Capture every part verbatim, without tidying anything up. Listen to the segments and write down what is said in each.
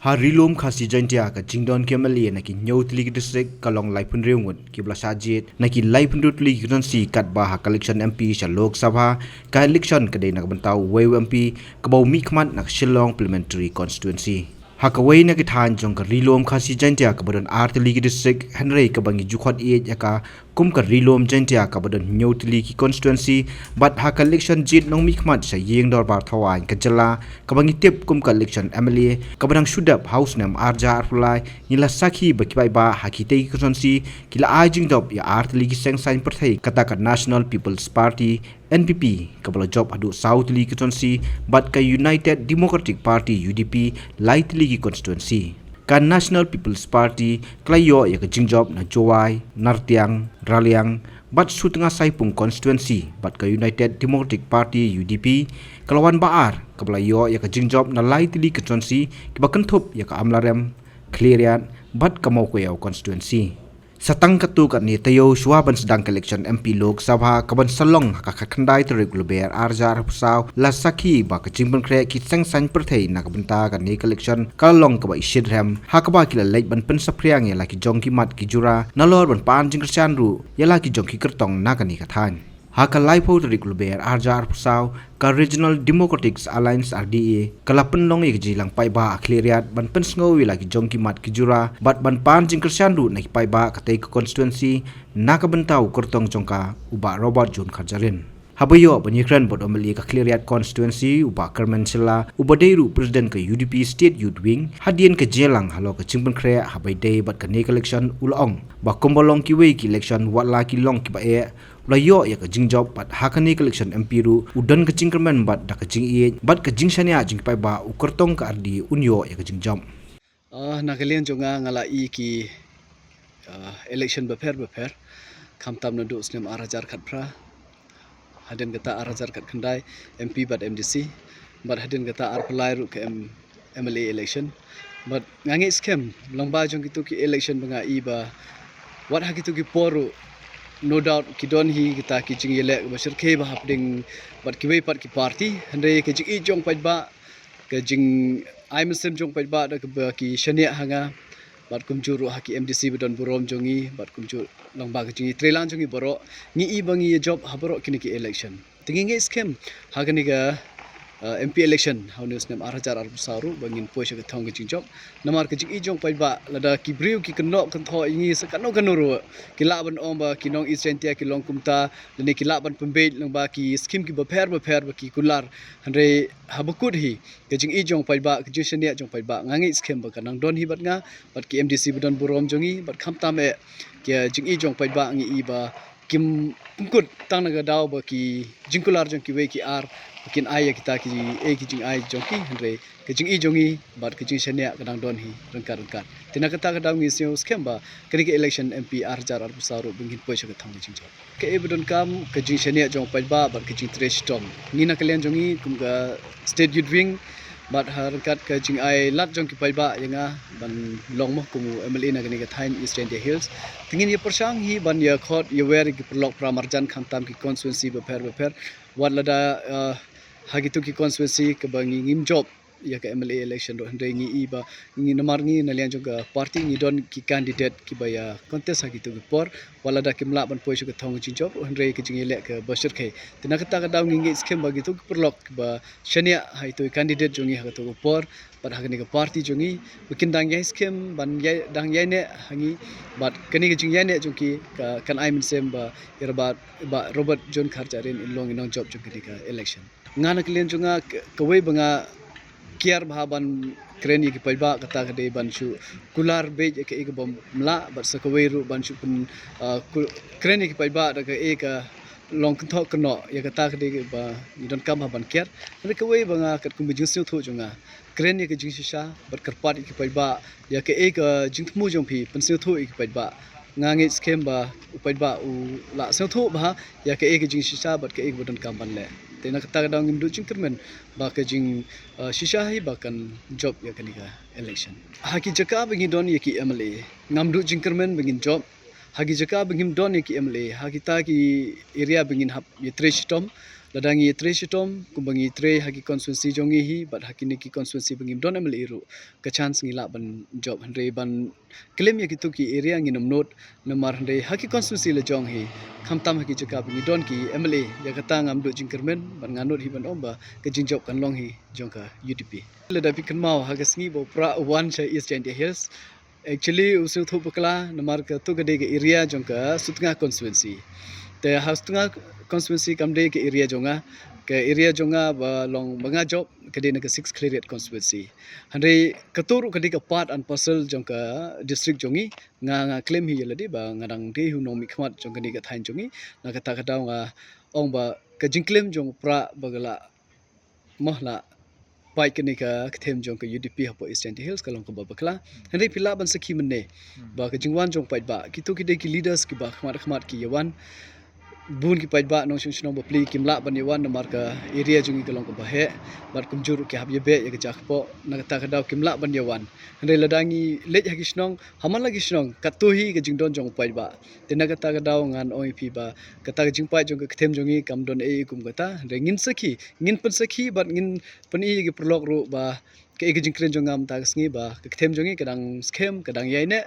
Ha Ri-lum Khasi Jaintia ka jingdon ki M L A na ki hynñiew tylli ki district ka long laiphew hynriew ngut, kiba la shah jied na ki laiphew hynriew tylli ki constituency, katba ha ka election M P sha Lok Sabha, ka election ka dei na ka bynta uwei u M P kaba u mihkhmat na ka Shillong Parliamentary Constituency. Ha kawei na ki thaiñ jong ka Ri-lum Khasi Jaintia kaba don ar tylli ki district, hynrei kaba ngi ju khot ïeit ïa ka kum ka Ri-lum Jaintia kaba don hynñiew tylli ki constituency, bad ha ka election jied nongmihkhmat sha ïing dorbar thawaiñ ka jylla kaba ngi tip kum ka election M L A kaba dang shu dep ha u snem ar hajar arphew lai, ngi la sakhi ba ki paidbah ha kitei ki constituency ki la ai jingjop ïa ar tylli ki seng saiñ pyrthei, kata ka National People's Party, N P P, kaba la jop haduh saw tylli ki constituency, bad ka United Democratic Party, U D P, lai tylli ki constituency. Ka National People's Party ka la ïoh ïa ka jingjop na Jowai, Nartiang, Raliang, bad Sutnga Saipung constituency, bad ka United Democratic Party, U D P, ka la wan ba ar, kaba la ïoh ïa ka jingjop na lai tylli ki constituency kiba kynthup ïa ka Amlarem, Khliehriat, bad ka Mawkynrew constituency. Sa tang katto katne taïew shuwa ban sdang ka election M P Lok Sabha kaban sa long ha ka khatkhyndai tarik u Lber ar hajar arphew saw, la sakhi ba ka jingpynkhreh ki seng saiñ pyrthei na ka bynta kane ka election ka la long kaba ishitrhem, ha kaba ki la leit ban pynsaphriang ïa la ki jong ki mat ki jura nalor ban pan jingkyrshan ruh ïa la ki jong ki kyrtong na kane ka thaiñ. Ha ka laiphew tarik u Lber ar hajar arphew saw, ka Regional Democratic Alliance, R D A, ka la pynlong ïa ka jingïalang paidbah ha Khliehriat ban pynsngew ïa la ki jong ki mat ki jura bad ban pan jingkyrshan ruh na ki paidbah katei ka constituency na ka bynta u kyrtong jong ka, u Bah Robert John Kharjahrin. Haba ïoh ban ïakren bad u M L A ka Khliehriat constituency, u Bah Kyrmen Shylla, uba dei ruh President ka U D P State Youth Wing, hadien ka jingïalang halor ka jingpynkhreh haba ïadei bad kane ka election, u la ong ba kumba long kiwei ki election, wat la ki long kiba eh, u la ïoh ïa ka jingjop, bad ha kane ka election M P ruh u don ka jingkyrmen bad da ka jingïeit bad ka jingshaniah jong ki paidbah, u kyrtong ka R D A un ïoh ïa ka jingjop. Ah, na ka liang jong nga, nga la ïoh ki, ah, election bapher bapher, khamtam naduh u snem ar hajar khatphra, hadien kata ar hajar khatkhyndai, M P bad M D C, bad hadien kata arphew lai ruh ka M-, M L A election. Bad nga ngeit skhem, lyngba jong kito ki election ba nga ïoh ba, wat ha kito ki por ruh, no doubt ki don hi kita ki jingïaleh kaba shyrkhei ba hapdeng bad kiwei pat ki party, hynrei ka jingïeit jong paidbah, ka jingai mynsiem jong paidbah da kaba ki shaniah ha nga, bad kumjuh ruh ha ki M D C ba don burom jong ngi, bad kumjuh lyngba ka jingïatreilang jong ngi baroh, ngi ïoh ba ngi ïa jop ha baroh kine ki election. Te ngi ngeit skhem ha kane ka, uh, M P election ha une u snem ar hajar arphew saw ruh ba ngin poi sha ka thong ka jingjop. Namar ka jingïeit jong paidbah, lada ki briew ki kynnoh kynthoh ïa ngi sa kano kano ruh, ki lah ban ong ba ki nong East Jaintia ki long kumta, lane ki lah ban pynbeit lyngba ki skim ki bapher bapher ba ki kular. Hynrei haba kut hi, ka jingïeit jong paidbah, ka jingshaniah jong paidbah, nga ngeit skhem ba ka nang don hi bad nga, bad ki M D C ba don burom jong ngi, bad khamtam eh ka jingïeit jong paidbah ngi ïoh ba kim pynkut tang na ka daw ba ki jingkular jong kiwei ki ar, ba kin ai ïa kita ki, eh, ki jingai jong ki, hynrei ka jingïeit jong ngi bad ka jingshaniah ka dang don hi ryngkat ryngkat. Te na kata ka daw ngi sngew skhem ba kane ka election M P ar hajar arphew saw ruh ba ngin poi sha ka thong ka jingjop. Kaei ba donkam, ka jingshaniah jong paidbah bad ka jingtrei shitom. Ngi na ka liang jong ngi kum ka State Youth Wing, bad ha ryngkat ka jingai lad jong ki paidbah ïa nga ban long mo kum u M L A na kane ka thaiñ East Jaintia Hills. Te ngin ïa pyrshang hi ban ïa khot ïa wer ïa ki paralok para marjan khamtam ki constituency bapher bapher. Wat lada, uh, ha kito ki constituency kaba ngi ngim jop ïa ka M L A election ruh, hynrei ngi ïoh ba ngi, namar ngi na liang jong ka party ngi don ki candidate kiba ïa contest ha kito ki por. Wat lada kim lah ban poi sha ka thong ka jingjop, hynrei ka jingïaleh kaba shyrkhei. Te na kata ka daw ngi ngeit skhem ba kito ki paralok ba shaniah ha ito i candidate jong ngi ha kato ka por, bad ha kane ka party jong ngi, ba kin dang ïai skhem ban ïai, dang ïaineh ha ngi, bad kane ka jingïaineh jong ki ka, kan ai mynsiem ba ïa Bah, Bah Robert John Kharjahrin in long i nongjop jong kane ka election. Nga na ka liang jong nga, ka, kawei ba nga kiar bha ban kren ïa ki paidbah, kata ka dei ban shu kular beit ïa kaei kaba ym lah, bad sa kawei ruh ban shu pyn, ah, ku-, kren ïa ki paidbah da kaei ka long kynthoh kynnoh, ïa kata ka dei ba ngi donkam bha ban kiar. Hynrei kawei ba nga katkum ka jingsngewthuh jong nga, kren ïa ka jingshisha, bad kyrpad ïa ki paidbah, ïa kaei ka jingthmu jong phi, pynsngewthuh ïa ki paidbah. Nga ngeit skhem ba u paidbah u la sngewthuh bha ïa kaei ka jingshisha bad kaei kaba donkam ban leh. Te na kata ka daw ngim duh jingkyrmen ba ka jing, uh, shisha hi ba kan jop ïa kane ka election. Ha ki jaka ba ngi don ïa ki M L A, ngam duh jingkyrmen ba ngin jop. Ha ki jaka ba ngim don ïa ki M L A, ha kita ki area ba ngin hap ïatrei shitom, Lada ngi ïatrei shitom kumba ngi trei ha ki constituency jong ngi hi bad ha kine ki constituency ba ngim don M L A ruh, ka chance ngi lah ban jop. Hynrei ban claim ïa kito ki area ngin ym nud, namar hynrei ha ki constituency la jong hi, khamtam ha ki jaka ba ngi don ki M L A. Ïa kata ngam duh jingkyrmen bad nga nud hi ban ong ba ka jingjop kan long hi jong ka U D P. Lada phi kynmaw, ha ka sngi ba u Prah u wan sha East Jaintia Hills, actually u sngewthuh bakla namar kato ka dei ka area jong ka Sutnga constituency. Te ha Sutnga constituency kam dei ka area jong nga, ka area jong nga ba long ba nga jop ka dei na ka six Khliehriat constituency. Hynrei kato ruh ka dei ka part and parcel jong ka district jong ngi. Nga, nga claim hi ïa lade ba nga dang dei hi u nongmihkhmat jong kane ka thaiñ jong ngi. Na kata ka daw nga ong ba ka jingclaim jong u Prah ba ka la, mo, la pait kane ka kthem jong ka U D P hapoh East Jaintia Hills ka long kaba bakla. Hynrei phi lah ban sakhi mynne ba ka jingwan jong u paidbah, kito ki dei ki leaders kiba khmat khmat ki ïawan. Bun ki paidbah nongshong shnong bapli kim lah ban ïawan namar ka area jong ngi ka long kaba heh bad kumjuh ruh ki hap ïabeh ïa ka jaka kpoh. Na kata ka daw kim lah ban ïawan. Hynrei lada ngi leit ha ki shnong, ha man la ki shnong, kato hi ka jingdon jong u paidbah. Te na kata ka daw ngan ong ïa phi ba kata ka jingpait jong ka kthem jong ngi kam don ei ei kum kata. Hynrei ngin sakhi, ngin pynsakhi bad ngin pyni ïa ki paralok ruh ba kaei ka jingkren jong nga mynta ka sngi ba ka kthem jong ngi ka dang skhem, ka dang ïaineh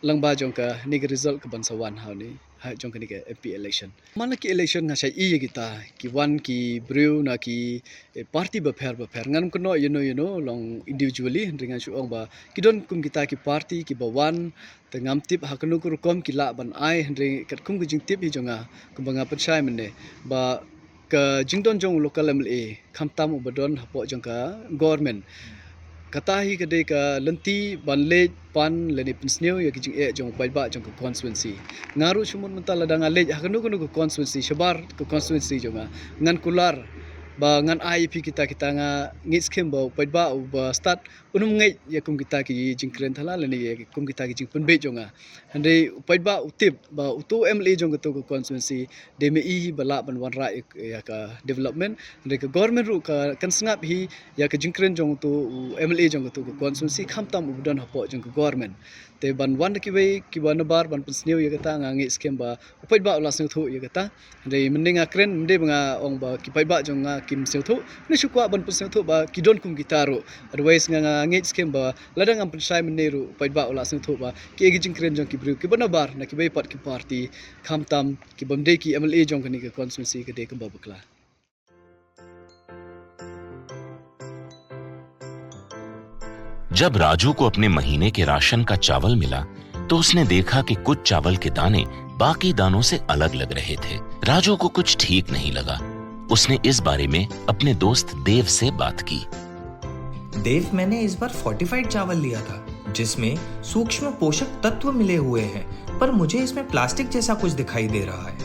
lyngba jong kane ka result kaban sa wan ha une, ha jong kane ka M P election. Man la ki election nga shait ïa kita, ki wan ki briew na ki, eh, party bapher bapher. Ngan ym kynnoh ïano ïano long individually, hynrei ngan shu ong ba ki don kum kita ki party kiba wan, te ngam tip ha kano ka rukom ki lah ban ai, hynrei katkum ka jingtip hi jong nga, kumba nga pynshai mynne ba ka jingdon jong u local M L A khamtam uba don hapoh jong ka government, kata hi ka dei ka lynti ban leit pan lane pynsniew ïa ki jingeh jong u paidbah jong ka constituency. Nga ruh shu mut mynta lada nga leit ha kano kano ka constituency, shabar ka constituency jong nga, ngan kular ba ngan ai ïa phi kita, kita, nga ngeit skhem ba u paidbah uba stad un ym ngeit ïa kum kita ki jingkren thala lane ïa kum kita ki jingpynbeit jong nga. Hynrei u paidbah u tip ba uto u M L A jong kato ka constituency dei ma i hi ba lah ban wanrah ïa, ïa ka development. Hynrei ka government ruh ka, kan sngap hi ïa ka jingkren jong uto u M L A jong kato ka constituency khamtam uba don hapoh jong ka government. Te ban wan da kiwei kiba nabar ban pynsniew ïa kata, nga ngeit skhem ba u paidbah u la sngewthuh ïa kata. Hynrei mynne nga kren, mynne ba nga ong ba ki paidbah jong nga kim sngewthuh, mynne shu kwah ban pynsngewthuh ba ki don kum kita ruh. Otherwise nga, nga ngeit skhem ba lada ngam pynshai mynne ruh u paidbah u la sngewthuh ba kiei ki jingkren jong ki briew kiba nabar na kiwei pat ki party, khamtam ki bym dei ki M L A jong kane ka constituency ka dei kumba bakla. जब राजू को अपने महीने के राशन का चावल मिला, तो उसने देखा कि कुछ चावल के दाने बाकी दानों से अलग लग रहे थे। राजू को कुछ ठीक नहीं लगा। उसने इस बारे में अपने दोस्त देव से बात की। देव, मैंने इस बार फोर्टिफाइड चावल लिया था, जिसमें सूक्ष्म पोषक तत्व मिले हुए हैं, पर मुझे इसमें प्लास्टिक जैसा कुछ दिखाई दे रहा है।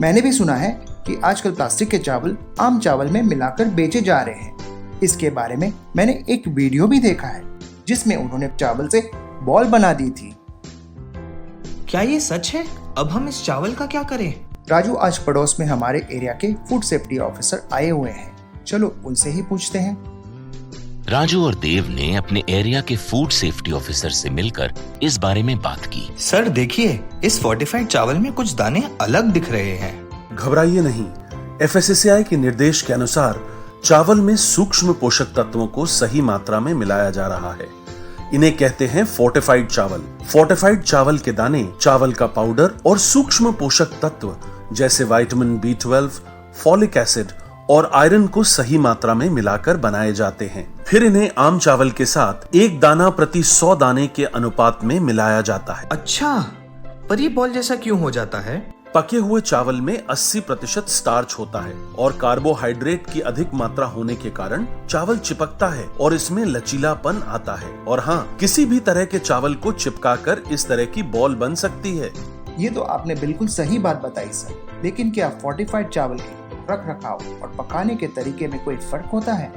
मैंने भी सुना है कि आजकल प्लास्टिक के चावल आम चावल में मिलाकर बेचे जा रहे हैं। इसके बारे में मैंने एक वीडियो भी देखा है, जिसमें उन्होंने चावल से बॉल बना दी थी। क्या ये सच है? अब हम इस चावल का क्या करें? राजू, आज पड़ोस में हमारे एरिया के फूड सेफ्टी ऑफिसर आए हुए हैं, चलो उनसे ही पूछते हैं। राजू और देव ने अपने एरिया के फूड सेफ्टी ऑफिसर से मिलकर इस बारे में बात की। सर, देखिए, इस फोर्टिफाइड चावल में कुछ दाने अलग दिख रहे हैं। घबराइए नहीं, एफएसएसएआई के निर्देश के अनुसार चावल में सूक्ष्म पोषक तत्वों को सही मात्रा में मिलाया जा रहा है। इन्हें कहते हैं फोर्टिफाइड चावल। फोर्टिफाइड चावल के दाने, चावल का पाउडर और सूक्ष्म पोषक तत्व जैसे vitamin B twelve, folic acid और आयरन को सही मात्रा में मिलाकर बनाए जाते हैं। फिर इन्हें आम चावल के साथ एक दाना प्रति सौ दाने के अनुपात में मिलाया जाता है। अच्छा, पर ये बॉल जैसा क्यों हो जाता है? पके हुए चावल में अस्सी प्रतिशत स्टार्च होता है और कार्बोहाइड्रेट की अधिक मात्रा होने के कारण चावल चिपकता है और इसमें लचीलापन आता है। और हाँ, किसी भी तरह के चावल को चिपकाकर इस तरह की बॉल बन सकती है। ये तो आपने बिल्कुल सही बात बताई सर, लेकिन क्या फोर्टिफाइड चावल के रख रखाव और पकाने के तरीके में कोई फर्क होता है?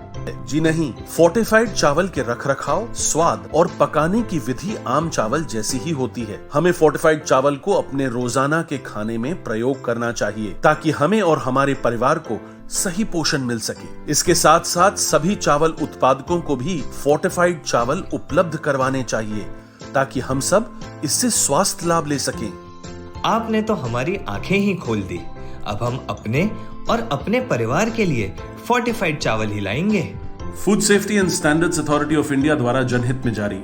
जी नहीं, फोर्टिफाइड चावल के रख रखाव, स्वाद और पकाने की विधि आम चावल जैसी ही होती है। हमें फोर्टिफाइड चावल को अपने रोजाना के खाने में प्रयोग करना चाहिए, ताकि हमें और हमारे परिवार को सही पोषण मिल सके। इसके साथ साथ सभी चावल उत्पादकों को भी फोर्टिफाइड चावल उपलब्ध करवाने चाहिए, ताकि हम सब इससे स्वास्थ्य लाभ ले सकें। आपने तो हमारी आंखें ही खोल दी। अब हम अपने और अपने परिवार के लिए फोर्टिफाइड चावल ही लाएंगे। Food Safety and Standards Authority of India द्वारा जनहित में जारी।